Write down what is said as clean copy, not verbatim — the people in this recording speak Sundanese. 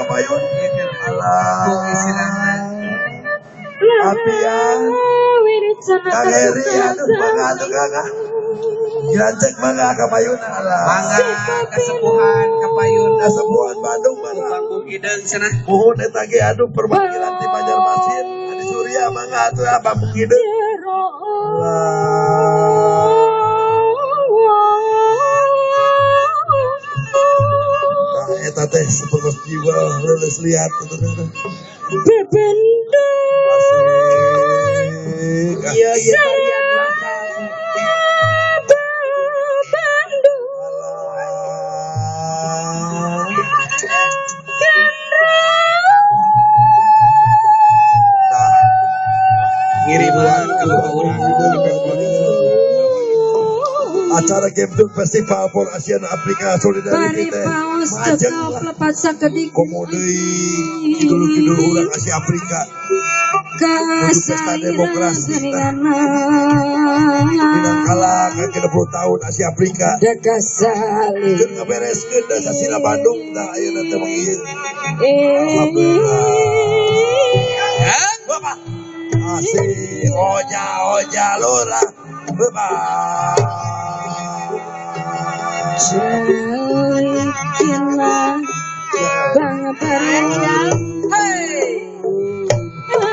kapayun. Alah. Apian. Kang Heri aduh mangga atuh Kang. Gilancek mangga kapayun alah. Mangga kasepuhan kapayun. Kasepuhan Bandung mangga. Bangku hideung cenah. Muhun eta ge aduh perwakilan ti Banjarmasin. Adi Surya mangga atuh Bangku hideung. Nah, eta teh seperti jiwa leuleus liat Bebendo. Iya iya tarian lokal. Bebendo. Nah, ngiriman ka bapak urang di Pemkot. Acara Game Zone Festival for Asian Africa Solidarity teh majeng lah. Komo deui kidul-kidul urang Asia Afrika menuju pesta demokrasi tah. Minangkala ka 60 tahun Asia Afrika. Keur ngabereskeun da sasina Bandung tah ayeuna teh mah ieu. Alhamdulillah. Bapak. Asik oja oja lurah. Bapak. Jelikilah bang bareng. Hey.